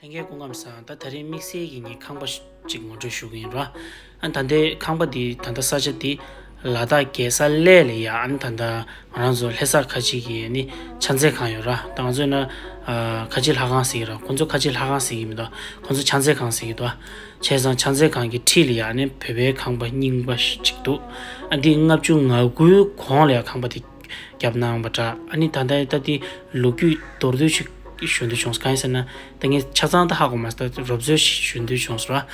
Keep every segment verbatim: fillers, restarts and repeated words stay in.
ལྷན་རྒྱས་སྐུ་ཁམས་བཟང་། ད་དེ་རིང་དམིགས་བསལ་གྱི་ངས་ཁང་པ་ཞིག་ངོ་སྤྲོད་ཞུ་གི་ཡིན་ར། ཨ་ད་ལྟའི་ཁང་པ་འདི་ད་ལྟ་ས་ཆ་འདི་ལ་དྭགས་རྒྱལ་ས་གླེ་ལ་ཡ། ཨ་ད་ལྟ་ང་རང་ཚོ་ལྷ་ས་ཁ་ཆེ་གི་ནི་ཕྱག་འཚལ་ཁང་ཡོད་ར། ད་ང་ཚོ་ན་ཁ་ཆེ་ལྷ་ཁང་ཟེར་གི་ར། ཁོང་ཚོ་ཁ་ཆེ་ལྷ་ཁང་ཟེར་གི་མི་འདུག་ཁོང་ཚོ་ཕྱག་འཚལ་ཁང་ཟེར་གི་འདུག་བྱས་ཙང་ཕྱག་འཚལ་ཁང་གི་འཁྲིས་ལ་ཡ་ནི་བོད་པའི་ཁང་པ་རྙིང་པ་ཞིག་འདུག་ཨ་འདི་ལྔ་བཅུ་ང་དགུའི་གོང་ལ་ཡ་ཁང་པ་དེ་བརྒྱབ་གནང་བ་འདྲ། ཨ་ནི་ད་ལྟ་ད་ལྟའི་ལོ་རྒྱུས་མདོར་བསྡུས་ཤིག་ཞུ་འདོད་བྱུང་། གང་ཡིན་ཟེར་ན། ད་ངས་ཆ་ཚང་ད་ཧ་གོ་མ་སོང་། ད་རོབ་ཙམ་ཞིག་ཞུ་འདོད་བྱུང་སོང་ར།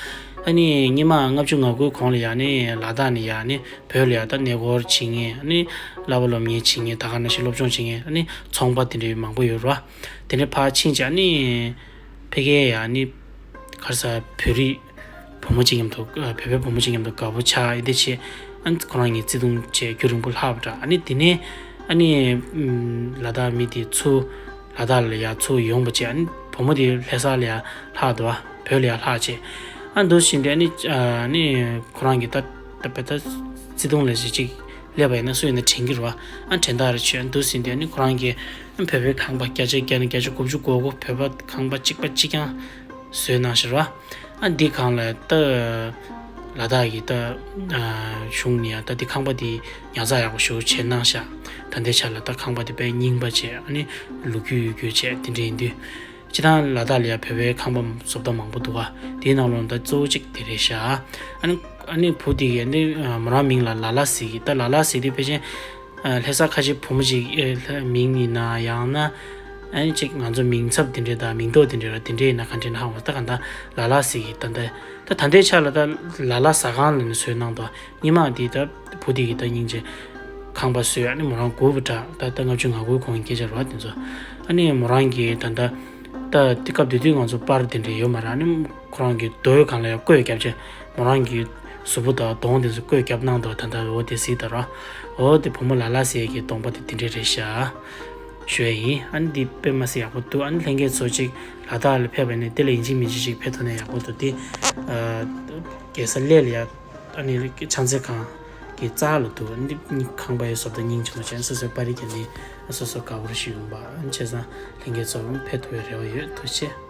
ཨ་ནི་སྔོན་མ་ལྔ་བཅུ་ང་དགུའི་གོང་ལ་ཡ་ནི་ལ་དྭགས་ནས་ཡ་ནི་བོད་ལ་ཡ་ད་གནས་སྐོར་བྱེད་མཁན། ཨ་ནི་བསླབ་པ་སློབ་གཉེར་བྱེད་མཁན། ད་ག་ནང་བཞིན་སློབ་སྦྱོང་བྱེད་མཁན། ཨ་ནི་ཚོང་པ་དེ་འདྲའི་མང་པོ་ཡོད་ར། དེ་འདྲ་ཕར་ཕྱིན་བྱས། ཨ་ནི་ཕ་གིར་ཡ་ནི་ག་རེ་ཟེར། བོད་རིགས་བུ་མོ་གཅིག་མཉམ་དུ། ཨ་བོད་པའི་བུ་མོ་གཅིག་མཉམ་དུ་དགའ་པོ་ཆགས། ཨེ་འདི་བྱས། ཨ་ནི་ཁོ་རང་གཉིས་བརྩེ་དུང་བྱས་རྒྱུན་རིང་པོ་ལྷག་པ་འདྲ། ཨ་ནི་དེ་ནས་ཨ་ནི་ཨམ་ལ་དྭགས་མི་དེ་ཚུར་ལ་དྭགས་ལ་ཡ་ཚུར་ཡོང་བ་བྱས། ཨ་ནི་བུ་མོ་དེ་ལྷ་ས་ལ་ཡ་ལྷག་འདུག་བ། བོད་ལ་ཡ་ལྷག་བྱས། ཨ་འདུག་སེ་བྱས་ཏེ་ཨ་ནི་ཨ་ནི་ཁོ་རང་གི་ད་ད་དཔེ་ད་བརྩེ་དུང་ལ་ཅིག་ཅིག་སླེབས་པ་ཡིན་ན་སུ་ཡིན་ན་དྲན་གྱི་རེད་བ། ཨ་དྲན་རྟགས་རེ་བྱས། ཨ་འདུག་སེ་བྱས་ཏེ་ཨ་ནི་ཁོ་རང་གིས་བོད་པའི་ཁང་པ་བརྒྱ་ཆ་བརྒྱ་ནས་བརྒྱ་ཆ་དགུ་བཅུ་གོ་དགུ་བོད་པ་ཁང་པ་གཅིག་པ་གཅིག་རྐྱང་བཟོས་གནང་ཤག་ར། ཨ་འདི་སྒང་ལ་ད་ལ་དྭགས་ཀྱི་ད་ཨ་གཞུང་ནས་ཡ་ད་འདི་ཁང་པ་འདི་ཉར་ཚགས་ཡག་པོ་ཞེ་པོ་བྱས་གནང་ཤག་ད་ལྟའི་ཆ་ལ་ད་ཁང་པ་འདི་དཔེ་རྙིང་པ་བྱས། ཨ་ནི་ལོ་རྒྱུས་ཡོད་རྒྱུ་བྱས། དེ་འདྲ་ཡིན་དུས་སྤྱིར་བཏང་ལ་དྭགས་ལ་ཡ་བོད་པའི་ཁང་པ་བཟོ་ལྟ་མང་པོ་འདུག་ག་དེའི་ནང་ལོགས་ད་གཙོ་བོ་གཅིག་དེ་རེད་ཤག་ཨ་ནི་ཨ་ནི་བུ་དེ་གིས་ཨ་ནི་མོ་རང་མིང་ལ་ལ་ལ་ཟེར་གི། ད་ལ་ལ་ཟེར་དུས་ཕལ་ཆེར་ཨ་ལྷ་ས་ཁ་ཆེ་བུ་མོ་ཅིག་ཨེ་ལྷ་མིང་ཡིན་ན། ཡང་ན་ཨ་ནི་ཅིག་ང་ཚོ་མིང་ཚབ་དེ་འདྲས་དང་མིང་འདོགས་དེ་འདྲས་ར། དེ་འདྲས་ཡིན་ན་ག་འདྲས་ན་ཧ་གོ། ད་ག་ད་ལ་ལ་ཟེར་གི། ད་ད་ད་ད་ལྟའི་ཆ་ལ་ད་ལ་ལ་ཟ་ཁང་ལ་ནི་བཟོས་གནང་འདུག་སྔོན་མ་དེ་ད་བུ་དེ་གིས་ད་སྙིང་རྗེ་ཁང་པ་བཟོས། ཨ་ནི་མོ་རང་སྒུག་པ་འདྲ། ད་ད་ལྔ་བཅུ་ང་དགུའི་གོང་གི་སྐད་ཆ་རེད་བ་དེ་ཚོ། ཨ་ནི་མོ་རང་གིས་ད་ད་ད་དེ་སྐབས་དེ་དུས་ང་ཚོ་པར་དེ་འདྲས་ཡོད་མ་རེད། ཨ་ནི་ཁོ་རང་གི་རྡོའི་སྒང་ལ་ཡ་བརྐོས་བརྒྱབ་བྱས། མོ་རང་གི་གཟུགས་པོ་དང་གདོང་དེ་ཚོ་བརྐོས་བརྒྱབ་གནང་འདུག་ད་ལྟ་འོ་དེ་གཟིགས་དང་ར། འོ་དེ་བུ་མོ་ལ་ལ་ཟེར་གི་གདོང་པ་དེ་དེ་འདྲས་རེད་ཤག་ཞུ་ཡ་ཡིན། ཨ་ནི་འདི་དཔེ་མ་སྲིད་ཡག་པོ་འདུག་ཨ་ནི་ལྷན་རྒྱས་ཚོ་ཅིག་ལ་དྭགས་ལ་ཕེབས་པ་ནས་དེ་ལ་ཡིན་གཅིག་མིན་གཅིག་ཅིག་ཕེབས་ཐུབ་ན་ཡག་པོ་འདུག་དེ་ཨ་རྒྱལ་ས་གླེ་ལ་ཡ་ཨ་ནི་ཕྱག་འཚལ་ཁང་གི་རྩ་ལ་འདུག་ཨ་ནི་ཁང་པ་ཡི་བཟོ་ལྟ་རྙིང་ཆུང་བྱས། སོ་སོའི་པར་རིས་བརྒྱབ་ནས་སོ་སོ་དགའ་པོ་ཞིག་ཡོང་པ། ཨ་ནི་བྱས་ཙང་ལྷན་རྒྱས་ཚོ་ཕེབས་ཐུབ་པའི་རེ་བ་ཡོད། ཐུགས་རྗེ་ཆེ།